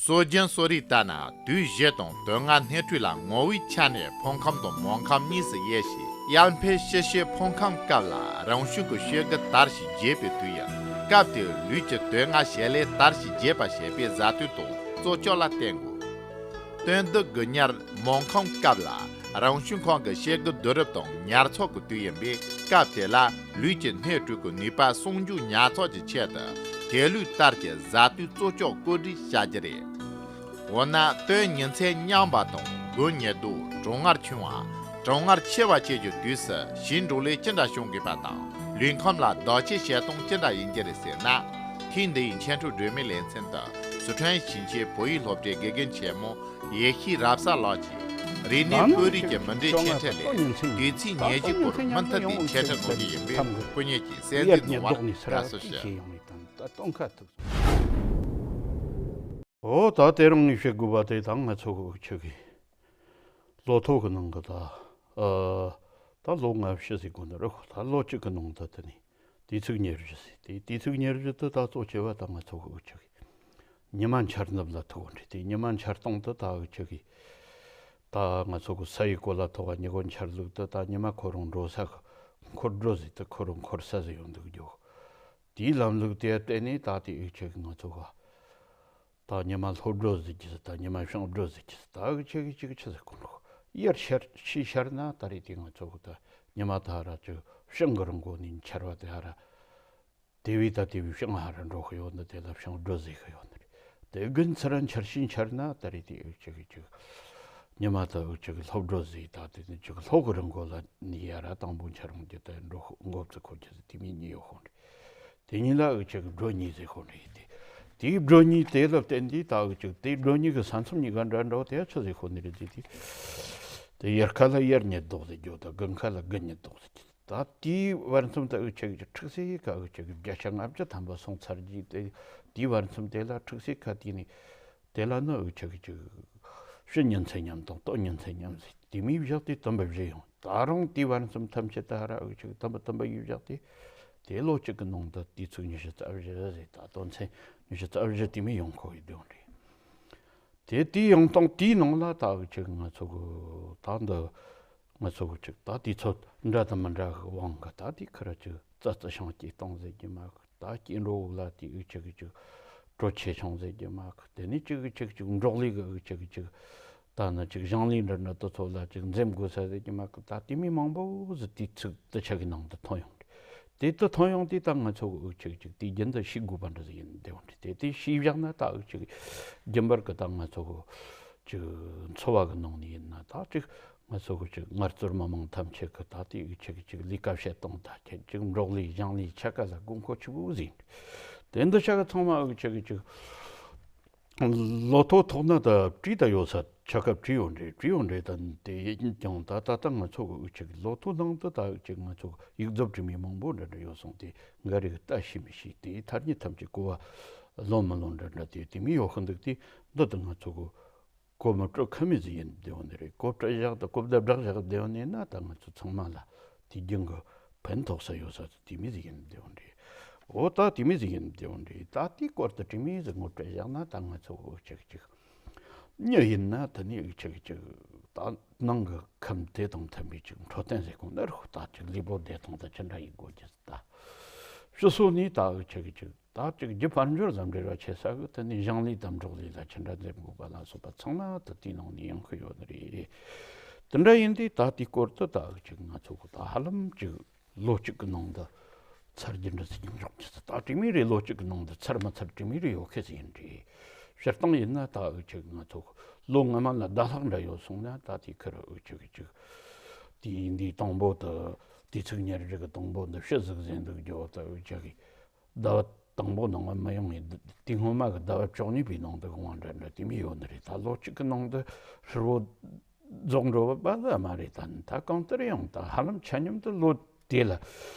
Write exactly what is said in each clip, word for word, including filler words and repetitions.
སྲོལ་རྒྱུན་གསོ་རིག་ལྟར་ན་དུས་བཞི་དང་དོན་ལྔ་སྣེ་ཁྲིད་ལ་ངོ་བོའི་ཆ་ནས་ཕོ་ཁམས་དང་མོ་ཁམས་གཉིས་སུ་དབྱེ་ཞིང་། དབྱར་འཕེལ་ཕྱི་བཤད་ཕོ་ཁམས་སྐབས་ལ་རང་བྱུང་གི་སྐྱེ་རྒུ་དར་ཞིང་རྒྱས་པའི་དུས་ཡིན། སྐབས་དེར་ལུས་ཀྱི་དོན་ལྔ་བྱེད་ལས་དར་ཞིང་རྒྱས་པར་བྱེད་པའི་བཟའ་བཏུང་དང་གཙོ་སྐྱོང་ལ་བརྟེན་དགོས། སྟོན་དུས་དགུ་ཉེར་མོ་ཁམས་སྐབས་ལ་རང་བྱུང་ཁམས་ཀྱི་སྐྱེ་རྒུ་བསྡུ་རུབ་དང་ཉར་ཚགས་ཀྱི་དུས་ཡིན་པས། སྐབས་དེ་ལ་ལུས་ཀྱི་སྣེ་ཁྲིད་ཀྱི་ནུས་པ་ཟུང་འཇུག་ཉར་ཚགས་ཀྱི་ཆེད་དུ་དེ་ལུས་ལྟར་གྱི་བཟའ་བཏུང་གཙོ་སྐྱོང་བཀོད་སྒྲིག་བྱ་རྒྱུ་རེད། འོ་ན་སྟོན་ཉིན་མཚན་མཉམ་པ་དང་དགུན་ཉི་གདུགས། གྲང་ངར་ཆུང་བ། གྲང་ངར་ཆེ་བ་བཅས་ཀྱི་དུས་སུ་ཞིང་འབྲོག་ལས་ཅི་འདྲ་བྱུང་དགོས་པ་དང་། ལུས་ཁམས་ལ་བདག་གཅེས་བྱེད་སྟངས་ཅི་འདྲ་ཡིན་རྒྱུ་རེད་ཟེར་ན། ཐེངས་འདིའི་འཆད་ཁྲིད་སྒྲོན་མེའི་ལེ་ཚན་དུ་སི་ཁྲོན་ཞིང་ཆེན་བོད་ཡིག་སློབ་གྲྭའི་དགེ་རྒན་ཆེན་མོ་ཡེ་ཤེས་རབ་གསལ་ལགས་ཀྱིས་རིག་གནས་བོད་རིག་གི་མུ་འབྲེལ་འཆད་ཁྲིད་ལས་དུས་ཚིགས་ཉེར་བཞི་སྐོར་མུ་མཐུད་དེ་འཆད་ཁྲིད་གནང་གི་ཡིན་པས་སྐུ་ཉིད་ཀྱིས་གསན་གཟིགས་གནང་བར་དགའ་བསུ་ཞུ། འོ་ད་དེ་རིང་ངས་བཤད་དགོས་པ་དེ་ད་ང་ཚོ་གི་ཆོས་ཀྱི་ལོ་ཐོ་གི་ནང་གི་ད་ཨ་ད་ལོ་ལྔ་བཅུ་ཟེར་དགོས་ནི་རེད། ད་ལོ་གཅིག་གི་ནང་དུ་དེ་ནས་དུས་ཚིགས་ཉེར་བཞི་ཟེར། དེ་དུས་ཚིགས་ཉེར་བཞི་དུ་ད་གཙོ་ཆེ་བ་ད་ང་ཚོ་གི་ཆོས་ཀྱི་ཉི་མ་འཆར་ནུབ་ལ་ཐུག་པ་རེད། དེ་ཉི་མ་འཆར་སྟངས་དུ་ད་འུ་ཆོ་གིས་ད་ང་ཚོ་གི་ས་ཡི་གོ་ལ་ཐོག་ག་ཉི་གོ་འཆར་ལུགས་དུ་ད་ཉི་མ་ཁོ་རང་འགྲོ་ས་གི་འཁོར་འགྲོ་ཟིག་དུ་ཁོ་རང་འཁོར་ས་ཟིག་ཡོང་འདུག་རྒྱུ། དེའི་ལམ་ལུགས་དེ་བརྟེན་ནས་ད་དེ་འུ་ཆོ་གི་ང་ཚོ་ག་ད་ཉི་མ་ལྷོ་འགྲོ་ཟིག་གི་ད་ཉི་མ་བྱང་འགྲོ་ཟིག་གི་ད་འུ་ཆོ་གི་ཅིག་ཆི་ཟིག་གོ་འགྲོ་ཡར་ཤར་ཕྱི་ཤར་ན་ད་རེས་དེ་ང་ཚོ་གི་ད་ཉི་མ་ད་ར་ཅིག་བྱང་གི་རང་སྒོ་ནས་འཆར་བ་དེ་ཧ་ར། དེ་བས་ད་དེ་བས་བྱང་ཧ་ར་འགྲོ་གི་ཡོད་ནི་དེ་ལ་བྱང་འགྲོ་ཟེར་གི་ཡོད་ནི་རེད། དེ་དགུན་ཚུར་འཆར་ཕྱིན་འཆར་ན་ད་རེས་དེ་ཅིག་ཅིག་ཉི་མ་ད་ཅིག་ལྷོ་འགྲོ་ཟེར། ད་དེ་ནི་ཅིག་ལྷོ་གི་རི་མགོ་ལ་ནི་ཡ་ར་དང་པོ་འཆར་འོང་རྒྱུ་ད་འགྲོ་མགོ་བཙུགས་ཁོ་རྒྱུ་དེ་མི་གཉིས་ཡོད་ཁོ་རེད། དེ་གཉིས་ལ་ཅིག་སྒྲོ་གཉིས་ཟེར་ཁོ་རེད། དེ་དེའི་སྒྲོ་གཉིས་དེ་ལ་བརྟེན་དེ་ད་ཅིག་དེ་སྒྲོ་གཉིས་ཀྱི་ས་མཚམས་གཉིས་ཀ་འདྲ་འདྲ་བ་དེ་ཆི་ཟེར་ཁོ་ནི་རེད། དེ་དེ་དེ་ཡར་ཁ་ལ་ཡར་ཉི་ལྡོག་ཟེར་རྒྱུ་ད་དགུན་ཁ་ལ་དགུན་ཉི་ལྡོག་ཟེར་རྒྱུ། ད་དེའི་བར་མཚམས་དུ་འུ་ཆོ་གི་ཁྲིག་སེ་ཁ་འུ་ཆོ་གི་བརྒྱ་ཆ་ལྔ་བཅུ་ཐམ་པ་སོང་ཚར་རྗེས་དེ་དེའི་བར་མཚམས་དེ་ལ་ཁྲིག་སེ་ཁ་དེ་ནས་དེ་ལ་ནི་འུ་ཆོ་གི་ཕྱི་ཉིན་མཚན་མཉམ་དང་སྟོད་ཉིན་མཚན་མཉམ་ཟེར་དེ་མོ་བཞག་སྟེ་དུམ་བུ་བཞི་ཡོང་། ད་རུང་དེའི་བར་མཚམས་ཐམས་ཅད་ད་ར་འུ་ཆོ་གི་དུམ་བུ་དུམ་བུ་ཡིས་བཞག་སྟེ་དེ་ལོ་གཅིག་གི་ནང་དུ་དུས་ཚིགས་ཉི་ཤུ་རྩ་བཞི་ཟེར། ད་དོན་ཚན་ཉི་ཤུ་རྩ་བཞི་དེ་མོ་ཡོང་ཁོ་ཡི་དོན་རེད། དེ་དེའི་ཡང་སྟེང་དེའི་ནང་ལ་ད་འུ་ཆོ་གི་ང་ཚོ་གི་ད་འདི་ང་ཚོ་གི་ཅིག་ད་དུས་ཚོད་འདྲ་དང་མི་འདྲ་གི་དབང་གིས་ད་དེའི་ཁར་ཅིག་རྩྭ་རྩི་ཤིང་སྐྱེ་སྟངས་ཟེར་རྒྱུ་མ་གི། ད་སྐྱེ་འགྲོ་འོག་ལ་དེའི་འུ་ཆོ་གི་ཅིག་དྲོད་ཆེ་ཆུང་ཟེར་རྒྱུ་མ་གི། དེ་ནས་ཅིག་གི་ཅིག་ཅིག་འབྲོག་ལས་གི་འུ་ཆོ་གི་ཅིག་ད་ནི་ཅིག་ཞིང་ལས་འདྲ་འདྲ་དེ་ཚོ་ལ་ཅིག་འཛེམ་དགོས་ས་ཟེར་རྒྱུ་མ་གི། ད་དེ་མོ་མང་པོ་ཟིག་དུས་ཚིགས་དེ་ཆ་གི་ནང་དུ་ཐོན་ཡོང་། དེ་ལྟར་ཐོན་ཡོང་དུས་ད་ང་ཚོ་འུ་ཆོ་གི་ཅིག་དུས་རྒྱུན་དུ་ཤེས་དགོས་པ་འདྲ་ཟིག་ཡིན་བསྡད་པ་འདྲ། དེ་དེ་ཤེས་བཞག་ན་ད་འུ་ཆོ་གི་རྒྱུན་པར་གི་ད་ང་ཚོ་གི་ཅིག་འཚོ་བ་གི་ནང་ནས་ཡིན་ན་ད་ཅིག་ང་ཚོ་གི་ཅིག་ངལ་རྩོལ་མི་མང་ཐམས་ཅད་གི་ད་དེ་འུ་ཆོ་གི་ཅིག་ལས་ཀ་བྱེད་སྟངས་ད་ཁྱེད་ཅིག་འབྲོག་ལས་ཞིང་ལས་ཆ་ག་ལ་དགོས་མཁོ་ཆེ་བོ་ཟིག་ཡིན། དེ་འདི་ཆ་གི་ཚང་མ་འུ་ཆོ་གི་ཅིག་ལོ་ཐོ་ཐོག་ན་ད་བྲིས་ད་ཡོད་ས་ཆ་ཁ་བྲིས་ཡོད་རེད། བྲིས་ཡོད་རེད། ད་དེ་ཡིན་ཀྱང་ད་ད་ལྟ་ང་ཚོ་གི་འུ་ཆོ་གི་ལོ་ཐོ་ནང་དུ་ད་འུ་ཆོ་གི་ང་ཚོ་གི་ཡིག་རྫོབ་བྲིས་མི་མང་པོ་འདྲ་འདྲ་ཡོད་སོང་། དེ་འགའ་རེ་གི་ལྟ་ཤེས་མི་ཤེས། དེ་ཐ་སྙད་ཐམས་ཅད་གོ་བ་ལོན་མི་ལོན་འདྲ་འདྲ་དེ་དེ་མོ་ཡོད་ཤིན་འདུག་དེ་འདི་ད་ང་ཚོ་གི་གོ་མི་སྤྲོད་ཁ་མི་ཟིག་ཡིན་བསྡད་ཡོད་ནི་རེད། གོ་སྤྲད་བཞག་ད་གོ་བརྡ་བསྒྲགས་བཞག་བསྡད་ཡོད་ནི་ན་ད་ང་ཚོ་ཚང་མ་ལ་དེ་རྒྱུན་གི་ཕན་ཐོགས་ས་ཡོད་ས་དེ་མོ་ཟིག་ཡིན་བསྡད་ཡོད་རེད། འོ་ད་དེ་མོ་ཟིག་ཡིན་བསྡད་ཡོད་རེད། ད་དེའི་སྐོར་དུ་དྲི་མི་ཟིག་ངོ་སྤྲད་བཞག་ན་ད་ང་ཚོ་འུ་ཆོ་གི་ཅིག་མྱི་ཡིན་ན་དེ་ནས་འུ་ཆོ་གི་ཅིག་ད་ནང་གི་ཁམས་དེ་དང་མཐུན་པའི་ཅིག་འཕྲོད་བསྟེན་ཟེར་གོ་ནི་རེད། ད་ཅིག་ལུས་པོ་བདེ་ཐང་དང་ཅི་འདྲ་ཡིན་དགོས་ཀྱི་ད་ཕྱི་སོ་ནས་ད་འུ་ཆོ་གི་ཅིག་ད་ཅིག་རྒྱུ་དཔལ་འབྱོར་ལ་འབྲེལ་བ་ཆེ་ས་གི་དེ་ནས་ཞིང་ལས་དང་འབྲོག་ལས་ལ་ཅི་འདྲ་འཛེམ་དགོས་པ་ལ་སོགས་པ་ཚང་མ་ད་དེའི་ནང་ནས་ཡོང་གི་ཡོད་ནི་རེད། དེ་འདྲ་ཡིན་དུས་ད་དེའི་སྐོར་དུ་ད་འུ་ཆོ་གི་ང་ཚོ་གི་ད་ཧ་ལམ་ཅིག་ལོ་གཅིག་གི་ནང་དུ་ཚར་རྒྱུ་འདྲ་ཟིག་ཡིན་འགྲོ་གི། ད་དྲི་མི་རེ་ལོ་གཅིག་གི་ནང་དུ་ཚར་མ་ཚར་དྲི་མི་རེ་ཡོད་ཁེ་ཟིག་ཡིན་རེད། སྤྱིར་བཏང་ཡིན་ན་ད་འུ་ཆོ་གི་ང་ཚོ་གི་ལོ་སྔ་མ་ལ་ཟླ་ལྷག་འདྲ་ཡོད་སོང་ན་ད་དེའི་ཁར་འུ་ཆོ་གི་ཅིག་དེའི་འདིའི་དང་པོ་དུ་དུས་ཚིགས་ཉེར་བཞི་གི་དང་པོ་འདི་ཕྱི་ཟིག་ཟིན་འདུག་རྒྱུ་ད་འུ་ཆོ་གི་ཟླ་བ་དང་པོ་ནང་མ་ཡོང་ངེ་དེ་སྔོན་མ་གི་ཟླ་བ་བཅུ་གཉིས་པའི་ནང་དུ་འོང་འདྲ་འདྲ་དེ་མོ་ཡོད་ནི་རེད། ད་ལོ་གཅིག་གི་ནང་དུ་ཧྲིལ་བོ་རྫོགས་འགྲོ་བ་ལ་མ་རེད། ད་ད་གང་ལྟར་ཡང་ད་ཧ་ལམ་ཆ་མཉམ་དུ་ལོ་དེ་ལ་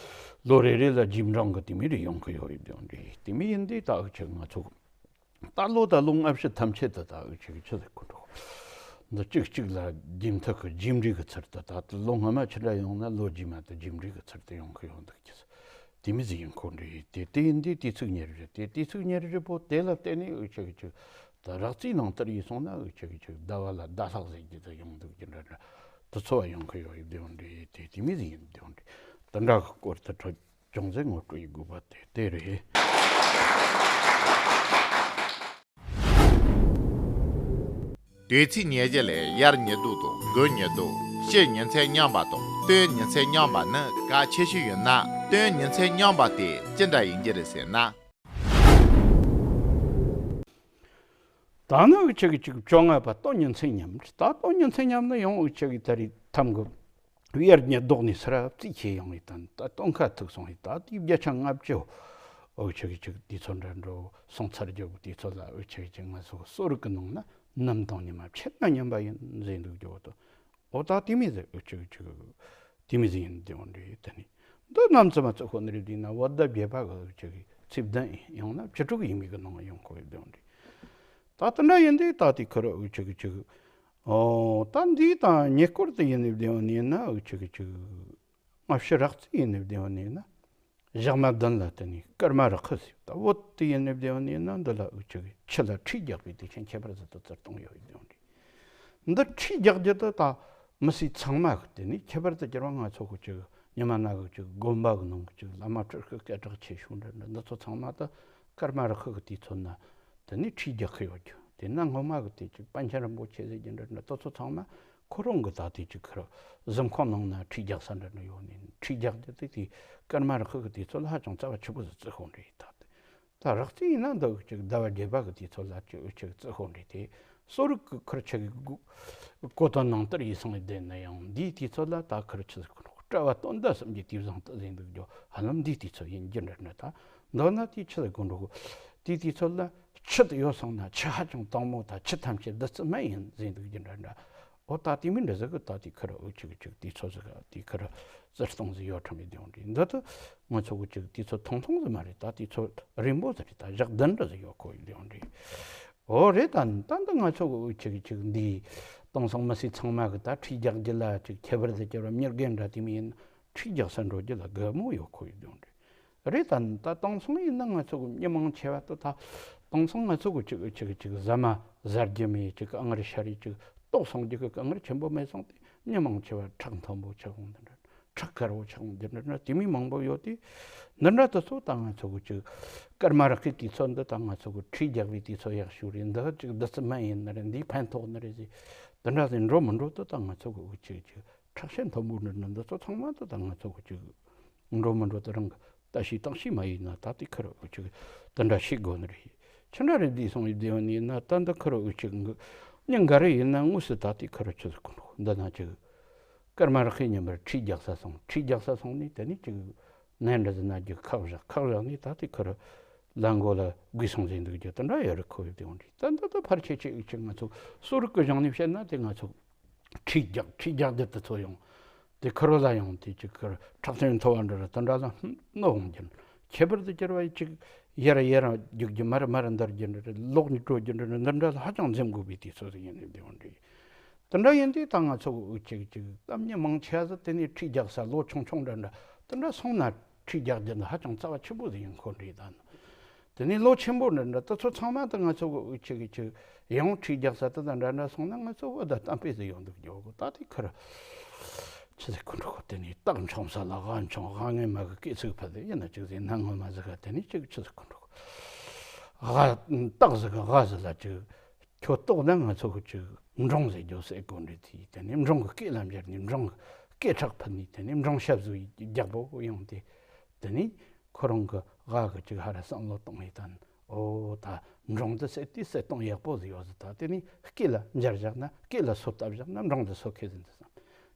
ལོ་རེ་རེ་ལ་རྗེས་འབྲང་གི་དེ་མོ་རེ་ཡོང་གི་ཡོད་ཡོད་དེ་མོ་ཡིན་དུས་ད་འུ་ཆོ་ང་ཚོ་ད་ལོ་ད་ལོ་སྔ་ཕྱི་ཐམས་ཅད་དུ་ད་འུ་ཆོ་གི་ཆི་ཟེར་གོ་འགྲོ། འདི་གཅིག་གཅིག་ལ་རྒྱུན་མཐུད་གི་རྗེས་འབྲས་གི་ཚུལ་དུ་ད་ལོ་སྔ་མ་ཆི་འདྲ་ཡོང་ན་ལོ་རྗེས་མ་དུ་རྗེས་འབྲས་གི་ཚུལ་དུ་ཡོང་གི་ཡོང་འདུག་ཀྱི། དེ་མོ་ཟིག་ཡིན་ཁོ་འདྲ་ཡིན། དེ་དེ་ཡིན་དུས་དུས་ཚིགས་ཉེར་བཞི་དེ་དུས་ཚིགས་ཉེར་བཞི་པོ་དེ་ལ་བརྟེན་ནས་འུ་ཆོ་གི་ཅིག་ རག་རྩིས་ནང་ལྟར་ཡིན་སོང་ན་འུ་ཅག་གི་ཅིག་ཟླ་བ་ལ་ཟླ་ལྷག་ཟེར་རྒྱུ་དེ་ཡོང་འདུག་རྒྱུ་འདྲ་འདྲ། དུ་འཚོ་བ་ཡོང་གི་ཡོད་ཡིན་དེ་འོང་འདྲ་དེ་དེ་མི་ཟིག་ཡིན་དེ་འོང་འདྲ། དུ་འདྲ་གི་སྐོར་དུ་གྲོས་ཅུང་ཟད་ངོ་སྤྲོད་ཡི་དགོས་པ་དེ་དེ་རེད། དུས་ཚིགས་ཉེར་བརྒྱད་ལས་དབྱར་ཉི་གདུགས་དང་དགུན་ཉི་གདུགས། ཕྱི་ཉིན་མཚན་མཉམ་པ་དང་སྟོན་ཉིན་མཚན་མཉམ་པ་ནི་གལ་ཆེ་ཤོས་ཡིན་ན། སྟོན་ཉིན་མཚན་མཉམ་པ་དེ་ཅི་འདྲ་ཡིན་རྒྱུ་རེད་ཟེར་ན། ད་ནི་འུ་ཅག་གི་ཅིག་བཅོ་ལྔ་པ་སྟོན་ཉིན་མཚན་མཉམ་རེད། ད་སྟོན་ཉིན་མཚན་མཉམ་ནི་ཡང་འུ་ཅག་གི་ད་རེས་ཐམ་གི་དབྱར་ཉི་ལྡོག་ནས་སེར་བ་རྩིས་ཆེ་ཡོང་ངེ་དང་ད་སྟོན་ཁ་ཐུག་སོང་ངེ་ད་དེའི་བརྒྱ་ཆ་ལྔ་བཅུ་འུ་ཅག་གི་ཅིག་དུས་ཚོད་འདྲ་འགྲོ་སོང་ཚར་རྒྱུ་གི་དུས་ཚོད་ལ་འུ་ཅག་གི་ཅིག་ང་ཚོ་གསོ་རིག་གི་ནང་ན་ནམ་དང་ཉི་མ་ཕྱེད་ན་མཉམ་པ་ཡིན་ཟེར་འདུག་རྒྱུ་བོ་དང་། འོ་ད་དེ་མི་ཟེར་འུ་ཅག་གི་ཅིག་དེ་མི་ཟེར་ཡིན་དེ་འོང་འདྲ་ཡོད་དེ་ནི། འདི་རྣམ་ཙམ་མ་བརྩི་ཁོ་ནི་རེད་དེ་ན་བོད་ཟླ་བརྒྱད་པ་གི་འུ་ཅག་གི་ཚེས་བདུན་ཡང་ན་བཅུ་དྲུག་ཡིན་མི་གི་ནང་ཡོང་ཁོ་ཡོད་དེ་འོང་འདྲ། ད་དེ་འདྲ་ཡིན་དུས་ད་དེ་ཁུར་འུ་ཅག་གི་ཅིག་འོ་ད་འདི་དང་ཉེ་སྐོར་དུ་ཡིན་ནི་བདེ་བ་ནི་ན་འུ་ཅག་གི་ཅིག་སྔ་ཕྱི་རག་རྩིས་ཡིན་ནི་བདེ་བ་ནི་ན། ཞག་མ་བདུན་ལ་བརྟེན་ནས་སྐར་མ་རག་ཁུ་ཟེར། ད་བོད་དུ་ཡིན་ནི་བདེ་བ་ནི་ན་འདི་ལ་འུ་ཅག་གི་ཆུ་ལ་ཁྲིས་རྒྱག་པའི་དུས་ཆེན་ཁྱད་པར་ཟིག་ཏུ་བཙིར་གཏོང་ཡོད་ཡོད་འདི་འདྲ། འདི་ཁྲིས་རྒྱག་རྒྱུ་དེ་ད་མི་སེར་ཚང་མ་གི་དེ་ནི་ཁྱད་པར་དུ་གྱུར་བ་ང་ཚོ་གི་ཅིག་ཉི་མ་ན་གི་ཅིག་དགོན་པ་གི་ནང་གི་ཅིག་བླ་མ་སྤྲུལ་སྐུ་སྐད་གྲགས་ཆེ་ཤོས་འདྲ་འདྲ་འདི་ཚོ་ཚང་མ་ད་སྐར་མ་རག་ཁུ་གི་དུས་ཚོད་ན་དེ་ནི་ཁྲིས་རྒྱག་གི་ཡོད་རྒྱུ་དེ་ན་སྔོན་མ་གི་དེ་ཅིག་པཎ་ཆེན་རིན་པོ་ཆེ་ཟེར་རྒྱུ་འདྲ་འདྲ་དེ་ཚོ་ཚང་མ་ཁོ་རང་གི་ད་དེ་ཅིག་ཁུར་གཟིམ་ཁང་ནང་ན་ཁྲིས་རྒྱག་ས་འདྲ་འདྲ་ཡོད་ནི་ཁྲིས་རྒྱག་རྒྱུ་དེ་དེ་སྐར་མ་རག་ཁུ་གི་དུས་ཚོད་ལ་ཧ་ཅང་རྩ་བ་ཆེ་པོ་ཟིག་བརྩི་ཤོག་འདྲ་ཡིན་ད་དེ། ད་རག་རྩིས་ཡིན་ན་འདི་འུ་ཅག་ཟླ་བ་བརྒྱད་པ་གི་དུས་ཚོད་ལ་ཅིག་འུ་ཅག་བརྩི་ཤོག་འདྲ་དེ་གསོ་རིག་གི་ཁུར་ཆེ་གི་གོ་དོན་ནང་ལྟར་ཡིན་སོང་ཡི་བསྡད་ན་ཡང་འདིའི་དུས་ཚོད་ལ་ད་ཁུར་ཆི་ཟིག་གོ་འགྲོ་གི་སྤྲ་བ་སྟོན་ཟླ་གསུམ་གྱི་དུས་བཟང་དུ་ཟིན་འདུག་རྒྱུ་ཧ་ལམ་འདིའི་དུས་ཚོད་ཡིན་རྒྱུ་འདྲ་འདྲ་ད་མདོར་ན་དེའི་ཆི་ཟིག་གོ་འགྲོ་གི་དེའི་དུས་ཚོད་ལ་ཆུ་དེ་ཡོད་སོང་ན་ཆུ་ཧ་ཅང་དྭངས་མོ་ད་ཆུ་ཐམས་ཅད་བདུད་རྩི་སྨན་ཡིན་ཟིན་འདུག་རྒྱུ་འདྲ་འདྲ། འོ་ད་དེ་མིན་འདྲ་ཟིག་གི་ད་དེ་ཁུར་འུ་ཅག་གི་ཅིག་དུས་ཚོད་ཟིག་ག་དེ་ཁུར་བཙིར་གཏོང་ཟིག་ཡོད་ཁྲམ་ཡིན་དེ་འོང་འདྲ་འདི་ད་ང་ཚོ་གི་ཅིག་དུས་ཚོད་ཐུང་ཐུང་ཟིག་མ་རེད། ད་དུས་ཚོད་རིང་པོ་ཟིག་རེད། ད་ཞག་བདུན་འདྲ་ཟིག་ཡོད་ཁོ་ཡིན་དེ་འོང་འདྲ། འོ་རེད། ད་ད་འདི་ང་ཚོ་གི་འུ་ཅག་གི་ཅིག་འདི་དེང་སང་མི་སེར་ཚང་མ་གི་ད་ཁྲིས་རྒྱག་རྒྱུ་ལ་ཅིག་ཁྱད་པར་ཟིག་གྱུར་བ་མྱི་རྒན་འདྲ་དེ་མིན་ཡིན་ཁྲིས་རྒྱག་ས་འགྲོ་རྒྱུ་ལ་དགའ་མོ་ཡོད་ཁོ་ཡིན་དེ་འོང་འདྲ། རེད། ད་ད་དེང་སང་ཡིན་ན་ང་ཚོ་གི་མི་མང་ཆེ་བ་དེ་ད་དེང་སང་ང་ཚོ་གི་ཅིག་ཅིག་ཅིག་ཟ་མ་ཟ་རྒྱུ་མེད་ཅིག་ཨ་ངར་ཤ་རིགས་ཅིག་ལྟོགས་སོང་རྒྱུ་གི་ཨ་ངར་ཆེན་པོ་མེད་སོང་སྟེ་མི་མང་ཆེ་བ་ཁྲག་མཐོན་པོ་ཆགས་འོང་འདི་འདྲ་ཁྲག་དཀར་བོ་ཆགས་འོང་འདི་འདྲ་འདྲ་དེ་མི་མང་པོ་ཡོད་དེ། འདི་འདྲ་དེ་ཚོ་ད་ང་ཚོ་གི་ཅིག་སྐར་མ་རག་གི་དུས་ཚོད་འདི་ད་ང་ཚོ་གི་ཁྲིས་རྒྱག་པའི་དུས་ཚོད་ཡག་ཤོས་རེད། འདི་ཅིག་བདུད་རྩི་སྨན་ཡིན་ནི་རེད། འདིའི་ཕན་ཐོགས་ནི་རེད་ཟེར་འདི་འདྲ་ཟེར་འགྲོ་མི་འགྲོ་དེ་ད་ང་ཚོ་གི་འུ་ཅག་ཅིག་ཁྲག་ཤེད་མཐོན་པོ་འདྲ་འདྲ་འདི་ཚོ་ཚང་མ་ད་ད་ང་ཚོ་གི་ཅིག་འགྲོ་མི་འགྲོ་དེ་རང་གི་ལྟ་ཤེས་བཏང་ཤེས་མ་ཡིན་ན་ད་དེ་ཁུར་འུ་ཅག་དེ་འདྲ་ཤེས་དགོས་ནི་རེད། ཆི་འདྲ་རེད་འདི་སོང་ཡི་བདེ་བ་ནི་ན་ད་འདི་ཁུར་འུ་ཅག་གི་ཉིན་འགའ་རེ་ཡིན་ན་དངོས་སུ་ད་དེ་ཁུར་ཆི་ཟིག་གོ་འགྲོ་འདི་ན་ཅིག་སྐར་མ་རག་གི་ཉིན་པར་ཁྲིས་རྒྱག་ས་སོང་། ཁྲིས་རྒྱག་ས་སོང་ནས་དེ་ནས་ཅིག་ནས་འདྲ་ཟེར་ན་རྒྱུ་ཁག་བཞག་ཁག་བཞག་ནས་ད་དེ་ཁུར་ལ་མགོ་ལ་སྒུག་སོང་ཟེར་འདུག་རྒྱུ་དེ་འདྲ་ཡོད་རེད། ཁོ་ཡི་བདེ་བ་འདི་ད་འདི་ད་ཕལ་ཆེར་ཅིག་ཅིག་ང་ཚོ་གསོ་རིག་གི་གཞུང་ནས་བཤད་ན་དེ་ང་ཚོ་ཁྲིས་རྒྱག་ཁྲིས་རྒྱག་རྒྱུ་དེ་ཚོ་ཡང་དེ་ཁུར་བོ་ལ་ཡང་དེ་ཅིག་ཁུར་ཁྲག་ཤེད་མཐོ་བ་འདྲ་རེད། དེ་འདྲ་ལ་གནོད་འོང་རྒྱུ་ཁྱད་པར་དུ་གྱུར་བ་ཅིག་ཡར་ཡར་རྒྱུག་རྒྱུ་མར་མར་འདར་རྒྱུ་འདྲ་རེད། ལོག་ནས་འགྲོ་རྒྱུ་འདྲ་རེད། འདི་འདྲ་ལ་ཧ་ཅང་འཛེམ་དགོས་པའི་དུས་ཚོད་ཟིག་ཡིན་ནི་བདེ་བ་འདྲ་ཡིན། དེ་འདྲ་ཡིན་དུས་ད་ང་ཚོ་གི་འུ་ཅག་ཅིག་གཏམ་ཉི་མང་ཆེ་ཟིག་དེ་ནས་ཁྲིས་རྒྱག་ས་ལོ་ཆུང་ཆུང་འདྲ་འདྲ་དེ་འདྲ་སོང་ན་ཁྲིས་རྒྱག་རྒྱུ་འདི་ཧ་ཅང་རྩ་བ་ཆེ་པོ་ཟིག་ཡིན་ཁོ་འདྲ་ཡིན་ད་ནི། དེ་ནས་ལོ་ཆེན་པོ་འདྲ་འདྲ་དེ་ཚོ་ཚང་མ་དེ་ང་ཚོ་གི་འུ་ཅག་གི་ཅིག་ཡང་ཁྲིས་རྒྱག་ས་དེ་དང་འདྲ་འདྲ་སོང་ན་ང་ཚོ་བོད་ད་གཏམ་དཔེ་ཟིག་ཡོང་འདུག་རྒྱུ་གི་ད་དེ་ཁུར་ཆི་ཟིག་གོ་འགྲོ་གི། དེ་ནས་སྟག་མཆོང་ས་ལ་ཝ་མཆོང་། ཝ་ངན་མ་གི་སྐེ་ཚིགས་ཕུད་དེ་ཡིན་ན་ཅིག་ཟིག་ན་ངོ་མ་ཟིག་ག་དེ་ནས་ཅིག་ཆི་ཟིག་གོ་འགྲོ་གི། ཝ་སྟག་ཟིག་གི་ཝ་ཟིག་ལ་ཅིག་ཁྱོད་ལྟོགས་ན་ང་ཚོ་གི་ཅིག་འབྲོང་ཟེར་རྒྱུ་ཟེར་གོ་འདྲི་དེ་དེ་ནས་འབྲོང་གི་སྐེ་ལ་འབྱར་ནས་འབྲོང་གི་སྐེ་ཁྲག་ཕུད་ནས་དེ་ནས་འབྲོང་ཞབས་ཟིག་རྒྱག་པོ་ཡོང་དེ་དེ་ནས་ཁོ་རང་གི་ཝ་གི་ཅིག་ཧ་ར་བསམ་བློ་གཏོང་ཡི་དང་། ཨོ་ད་འབྲོང་འདི་བསད་དུས་བསད་སྟངས་ཡག་པོ་ཟིག་ཡོད་ཟིག་ད་དེ་ནས་སྐེ་ལ་འབྱར་བཞག་ན་སྐེ་ལ་སོ་བཏབ་བཞག་ན་འབྲོང་འདི་སོ་ཁེ་ཟིན་འདི་བསམ།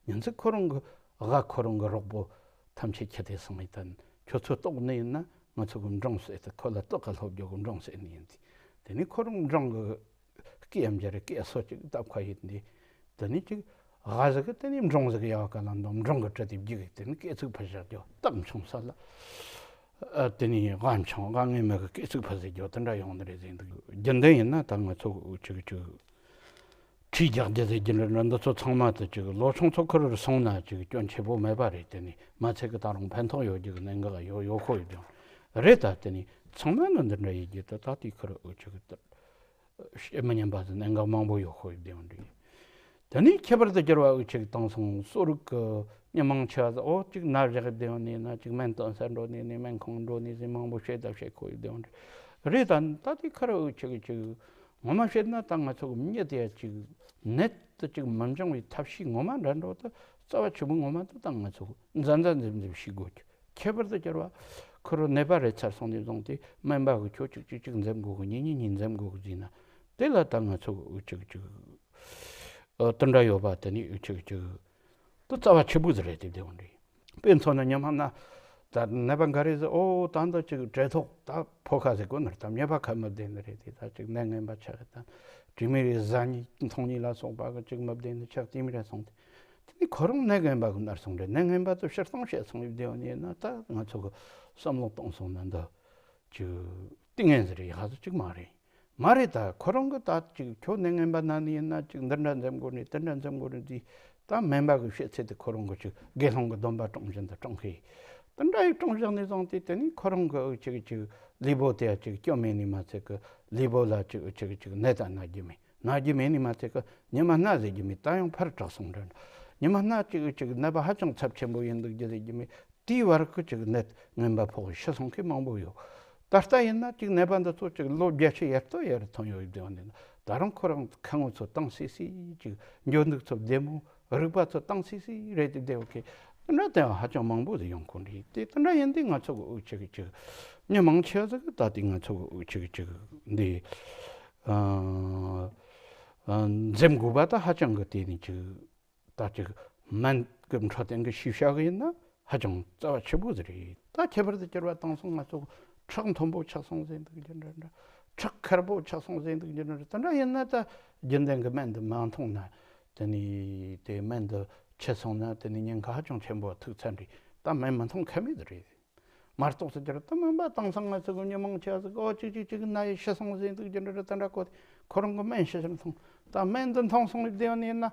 ཉིན་ཚིག་ཁོ་རང་གི་ཝ་ཁོ་རང་གི་རོགས་པོ་ཐམས་ཅད་ཁྱེར་ཏེ་སོང་ཡི་དང་། ཁྱོད་ཚོ་ལྟོགས་ནི་ཡིན་ན་ང་ཚོ་གི་འབྲོང་བསད་དེ་ཁོ་ལ་ལྟོགས་ཁ་སློབ་རྒྱུ་གི་འབྲོང་བསད་ནི་ཡིན་ཏེ། དེ་ནས་ཁོ་རང་འབྲོང་གི་སྐེ་ཡང་འབྱར་སྐེ་སོ་གཅིག་བཏབ་ཁ་ཡིན་ཏེ། དེ་ནས་ཅིག་ཝ་ཟིག་གི་དེ་ནས་འབྲོང་ཟིག་གི་ཡ་ག་ལ་འདོམ་འབྲོང་གི་གྲི་དེ་བརྒྱུགས་དེ་ནས་སྐེ་ཚིགས་ཕུད་བཞག་རྒྱུ་སྟག་མཆོང་ས་ལ། ཨ་དེ་ནས་ཝ་མཆོང་ཝ་ངན་མ་གི་སྐེ་ཚིགས་ཕུད་ཟེར་རྒྱུ་དེ་འདྲ་ཡོང་ནི་རེད་ཟེར་འདུག་རྒྱུན་ལྡན་ཡིན་ན་ད་ང་ཚོ་ཅིག་ཅིག་ཁྲིས་རྒྱག་རྒྱུ་ཟེར་རྒྱུ་འདྲ་འདྲ་འདི་ཚོ་ཚང་མ་དེ་ཅིག་ལོ་ཆུང་ཚོ་ཁུར་སོང་ན་ཅིག་སྐྱོན་ཆེ་པོ་མེད་པ་རེད། དེ་ནས་མ་ཚད་གི་ད་རུང་ཕན་ཐོགས་ཡོད་རྒྱུ་གི་གནད་འགག་ཡོད་ཡོད་ཁོ་ཡོད་ཀྱང་རེད། ད་དེ་ནས་ཚང་མ་ནི་འདི་འདྲ་ཡིན་རྒྱུ་དེ་ད་དེ་ཁུར་འུ་ཅག་གི་དེ། བཤད་མི་ཉན་པ་ཟེར་གནད་འགག་མང་པོ་ཡོད་ཁོ་ཡི་བདེ་བ་འདྲ་ཡིན། དེ་ནས་ཁྱད་པར་དུ་གྱུར་བ་འུ་ཅག་དེང་སང་གསོ་རིག་གི་མི་མང་ཆེ་བ་ཟེར་ཨོ་ཅིག་ན་བཞག་བདེ་བ་ནས་ན་ཅིག་སྨན་སྟོན་ས་འགྲོ་ནས་ནས་སྨན་ཁང་འགྲོ་ནས་ཟེར་མང་པོ་བཤད་ད་བཤད་ཁོ་ཡི་བདེ་བ་འདྲ་རེད། ད་ད་དེ་ཁར་འུ་ཅག་ཅིག་ངོ་མ་བཤད་ན་ད་ང་ཚོ་གི་མྱི་དེ་ཡ་ཅིག་ནད་དུ་ཅིག་མི་འབྱུང་བའི་ཐབས་ཤེས་ངོ་མ་འདྲ་འགྲོ་ད་རྩ་བ་ཆེ་བོ་ངོ་མ་དུ་ད་ང་ཚོ་གི་འཛེམ་འཛེམ་འཛེམ་འཛེམ་བྱེད་དགོས་ཀྱི། ཁྱད་པར་དུ་གྱུར་བ། ཁོ་རང་ནད་པ་རེད་ཚར་སོང་ནས་བཟུང་སྟེ་སྨན་པ་གི་ཁྱོད་ཅིག་ཅིག་ཅིག་འཛེམ་དགོས་གི་ཉིན་ཉིན་ཉིན་འཛེམ་དགོས་གི་ཟེར་ན། དེ་ལ་ད་ང་ཚོ་འུ་ཅག་ཅིག་ཨ་དེ་འདྲ་ཡོད་པ་དེ་ནི་འུ་ཅག་ཅིག་དུ་རྩ་བ་ཆེ་བོ་ཟིག་རེད་དེ་བདེ་བ་འདྲ་ཡིན། དཔེ་མཚོན་ན་ཉི་མ་ན་ད་ནད་པ་འགའ་རེ་ཟེར་ཨོ་ད་འདི་ཅིག་བྲེལ་ཐོག་ད་ཕོ་ཁ་ཟེར་གོ་ནར་ད་ཉེས་པ་ཁ་མི་བདེ་ནི་རེད་དེ་ད་ཅིག་ནད་ངན་པ་ཆགས་ད་དྲི་མི་རེ་ཟ་ཉི་འཐུང་ཉི་ལ་སོགས་པ་གི་ཅིག་མི་བདེ་ནི་ཆགས་དེ་མི་རེ་སོང་སྟེ། དེ་ནི་ཁོ་རང་ནད་ངན་པ་གི་ནར་སོང་རེད། ནད་ངན་པ་དུ་ཕྱིར་གཏོང་བྱས་སོང་ཡོད་དེ་ཡོད་ནས་ན་ད་ང་ཚོ་གི་བསམ་བློ་གཏོང་སོང་ན་འདི་ཅིག་ཏིང་ངན་ཟེར་ཡག་ཟེར་ཅིག་མ་རེད། མ་རེད་ད་ཁོ་རང་གི་ད་ཅིག་ཁྱོད་ནད་ངན་པ་ན་ནི་ཡིན་ན་ཅིག་འདི་འདྲ་འཛེམ་དགོས་ནི་དེ་འདྲ་འཛེམ་དགོས་ནི་དེ་ད་སྨན་པ་གི་བཤད་ཚད་དེ་ཁོ་རང་གི་ཅིག་དགེ་སློང་གི་སྡོམ་པ་སྲུང་བཞིན་དུ་སྲུང་ཤེས། དེ་འདྲ་ཡི་སྲུང་བཞག་ནས་བཟུང་སྟེ་དེ་ནི་ཁོ་རང་གི་ཅིག་ཅིག་ལུས་པོ་དེ་ཅིག་སྐྱོན་མེད་ནི་མ་ཚད་གི་ལུས་པོ་ལ་ཅིག་ཅིག་ཅིག་ནད་དང་ན་རྒྱུ་མེད། ན་རྒྱུ་མེད་ནི་མ་ཚད་ཀི་ཉི་མ་སྣ་ཟེར་རྒྱུ་མེད། ད་ཡང་ཕར་དྲག་སོང་འདྲ་འདྲ། ཉི་མ་སྣ་གཅིག་གཅིག་ནད་པ་ཧ་ཅང་ཚབས་ཆེན་པོ་ཡིན་འདུག་རྒྱུ་ཟེར་རྒྱུ་མེད། དེའི་བར་གི་གཅིག་ནད་ངན་པ་ཕོག་ཤི་སོང་མཁན་མང་པོ་ཡོད། ད་ལྟ་ཡིན་ན་གཅིག་ནད་པ་འདི་ཚོ་གཅིག་ལོ་བརྒྱད་ཅུ་ཡར་ལྟོ་ཡར་ཐོན་ཡོད་དེ་འོན་ཏེ་ད་རུང་ཁོ་རང་ཁ་ངོ་ཚོ་བཏང་སི་སི་གཅིག་འགྱོ་འདུག་ཚོ་བདེ་མོ། རིག་པ་ཚོ་བཏང་སི་སི་རེད་དེ་བདེ་བོ་ཁེ། དེ་འདྲ་དེ་ཧ་ཅང་མང་པོ་ཟིག་ཡོང་གོ་འདྲི་དེ་དེ་འདྲ་ཡིན་དུས་ང་ཚོ་གི་འུ་ཅག་གི་ཅིག་མི་མང་ཆེ་ཟིག་གི་ད་དེ་ང་ཚོ་གི་འུ་ཅག་གི་ཅིག་འདི་ཨ་ཨ་འཛེམ་དགོས་པ་ད་ཧ་ཅང་གི་དེ་ནི་ཅིག་ད་ཅིག་སྨན་གི་འཕྲོད་བསྟེན་གི་ཤེས་བྱ་གི་ཡིན་ན་ཧ་ཅང་རྩ་བ་ཆེ་པོ་ཟིག་རེད། ད་ཁྱད་པར་དུ་གྱུར་པ་དེང་སང་ང་ཚོ་ཁྲག་མཐོན་པོ་ཆགས་སོང་ཟེར་འདུག་རྒྱུ་འདྲ་འདྲ། ཁྲག་མཁར་པོ་ཆགས་སོང་ཟེར་འདུག་རྒྱུ་འདྲ་འདྲ། དེ་འདྲ་ཡིན་ན་ད་རྒྱུན་ལྡན་གི་སྨན་འདི་མ་འཐུང་ན་དེ་ནི་དེ་སྨན་འདི་ཆད་སོང་ན་དེ་ནི་ཉེན་ཁ་ཧ་ཅང་ཆེན་པོ་ཐུག་ཚར་འདྲི། ད་སྨན་མི་འཐུང་ཁ་མེད་དུ་རེད། མ་གཏོགས་སུ་གྱུར་ད་སྨན་པ་དེང་སང་ང་ཚོ་གི་མི་མང་ཆེ་བ་ཟིག་ཨོ་གཅིག་གཅིག་གཅིག་ན་ཡི་ཤི་སོང་ཟེར་འདུག་རྒྱུ་འདྲ་འདྲ། དེ་འདྲ་གོ་ཁོ་རང་གི་སྨན་ཤི་ཤི་འཐུང་། ད་སྨན་འདི་འཐུང་སོང་ཡི་བདེ་བ་ནི་ཡིན་ན།